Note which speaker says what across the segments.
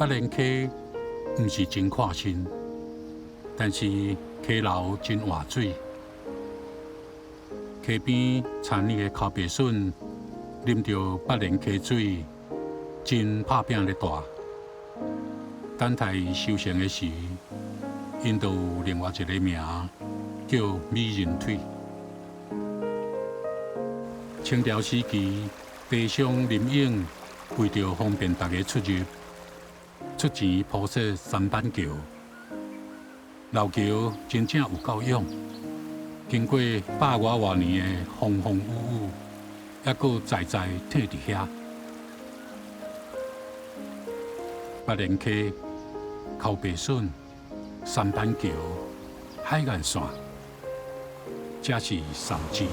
Speaker 1: 北連溪毋是真闊深，但是溪流真活水。溪邊田裡的剾白筍，啉著北連溪水，真拍拚咧大。等待收成的時，𪜶就有另外一个名，叫美人腿。清朝時期，地商林勇為著方便大家出入，出錢鋪設三板橋。老橋真正有夠勇，經過百外外年的風風雨雨，猶閣在在挺佇遐。北連溪、剾白筍、三板橋、海岸線，這是三芝。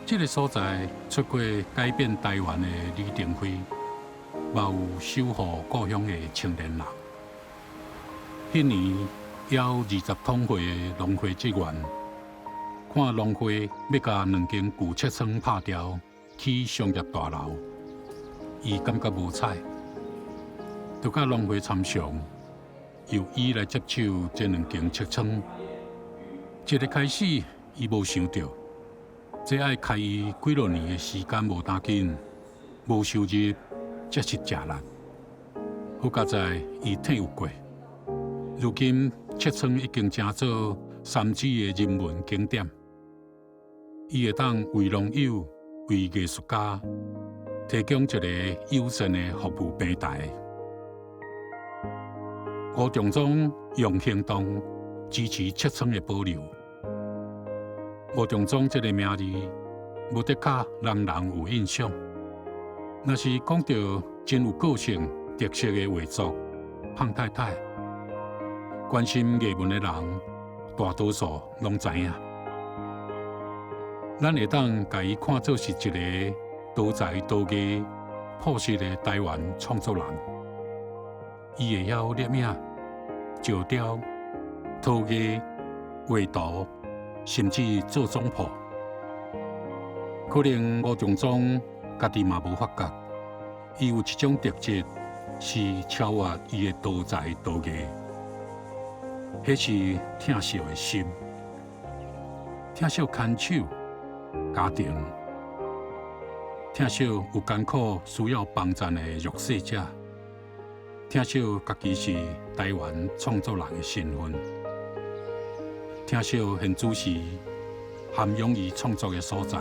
Speaker 1: 這个所在出過改變台灣的李登輝，嘛有守護故鄉的青年人。彼年枵20桶貨的農會職員，看農會欲共兩間舊尺倉拍掉，起商業大樓，伊感覺無彩，就佮農會參詳，由伊來接手這兩間尺倉。一个開始，伊無想著，這愛開伊幾落年的時間無當緊，無收入，這是誠力。好佳哉，伊挺有過。如今，尺倉已經成做三芝的人文景點。伊會當為農友、為藝術家提供一个友善的服務平台。吳重裝用行動支持尺倉的保留。吳重裝這个名字，無的確人人有印象。若是講著真有個性、特色的畫作，《胖太太》，關心藝文的人，大多數攏知影。咱會當共伊看做是一个多才多藝、樸實的台灣創作人。伊會曉攝影、石雕、陶藝、畫圖，甚至做總鋪。可能吳重裝家己嘛無發覺，伊有一種特質是超越伊的多才多藝，彼是疼惜的心，疼惜牽手家庭，疼惜有艱苦需要幫贊的弱勢者，疼惜家己是台灣創作人的身份，疼惜現主時涵養伊創作的所在，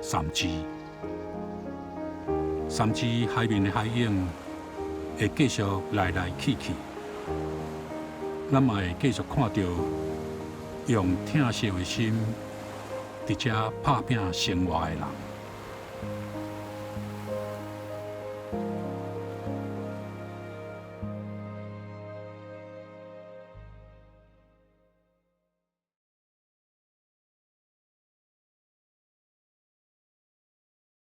Speaker 1: 三芝。三芝海面的海湧會繼續來來去去，咱嘛會繼續看著用疼惜的心佇遮拍拚生活的人。